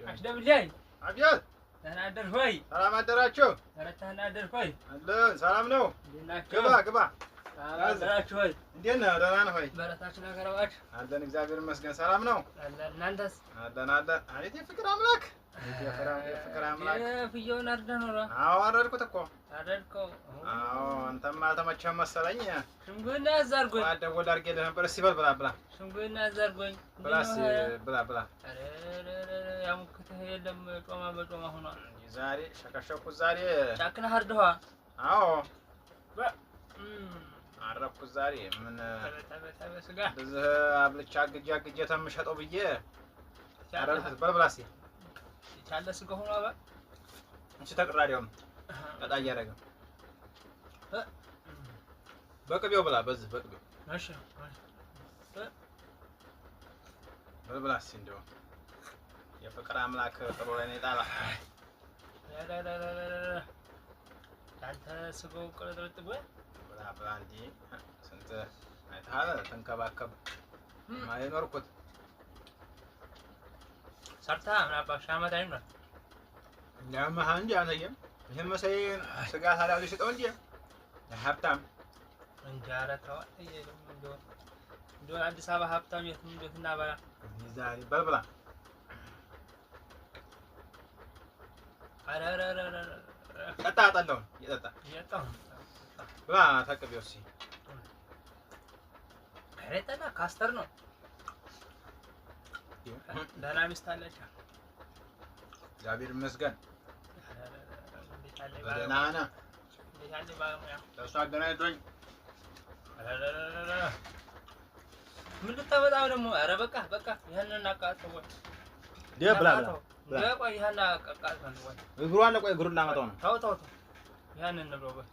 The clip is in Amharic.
አሽደብላይ። አብያት። ደህና አደርክ ወይ? ሰላም አደራችሁ? በረታህና አደርክ ወይ? አለን፣ ሰላም ነው። እንዴት ናችሁ? ግባ ግባ። ሰላም አደራችሁ ወይ? እንዴት ነህ? ደህና ነህ ወይ? በረታችሁ ነገረባችሁ? አለን፣ እግዚአብሔር ይመስገን። ሰላም ነው። አለን። እናንተስ? አለን አለን። አቤት የፍቅር አምላክ፣ አቤት የፍቅር አምላክ። ፍየውን አርደህ ኖሮ? አዎ፣ አረድኩት እኮ። አረድከው? አዎ፣ አንተም አልተመቸህም መሰለኝ። ሽምግልና ያዝ አድርጎኝ። ጠዋት ደወል አድርጌልህ ነበር። እስኪ በል ብላ ብላ። ሽምግልና ያዝ አድርጎኝ። ብላ እስኪ ብላ ብላ። ኧረ ያሙክትህ የለም፣ ጮማ በጮማ ሆኗል። ዛሬ ሸከሸኩት ዛሬ። ጫክነህ አርደኸዋ? አዎ፣ አረብኩት ዛሬ። ምን ስጋ። እንደዚህ አብልቻ አግጄ አግጄ ተምሸጠው ብዬ አረድኩት። በል ብላ እስኪ። የቻለ ስጋ ሆኗል። በል። እሺ፣ ተቅራሪውም ቀጣ እያደረገ በቅቤው ብላ፣ በዚህ በቅቤው። እሺ። በል ብላ እስኪ። እንደው የፍቅር አምላክ ጥሩ ላይ ነው የጣላ። ያንተ ስጋው ቅልጥልጥ ብሎ። ብላ ብላ። እንዲህ ስንት አይተሃል፣ ተንከባከብ የኖርኩት። ሰርተህ ምን አባሽ ዓመት አይምራል። ያመሀ እንጂ አንተዬም ይህን መሳይ ስጋ ታዲያ ሽጠው እንጂ ሀብታም። እንጂ ኧረ ተው እንደው አዲስ አበባ ሀብታም የትም እንዴት እናበላ። ዛሬ በል ብላ። ኧረ ኧረ ኧረ ጠጣ፣ ጠላውን እየጠጣ። እየጠጣሁ። ብላ ተቅቤው እስኪ። ኧረ ጠላ ካስተር ነው። ደህና ሚስት አለች። እግዚአብሔር ይመስገን። በደህና ነህ። እንዴት ያለ ባለሙያ። ለእሱ አገናኝቶኝ። ምን ልታመጣ ደግሞ? ኧረ በቃ በቃ፣ ይሄንን አቃጥለው ወይ። ብላ ብላ። ቆይ፣ ይሄን አቃጥለው ወይ። እግሩ አለ፣ ቆይ እግሩን ላመጣው ነው። ተው ተው ተው፣ ይሄንን እንብለው ወይ።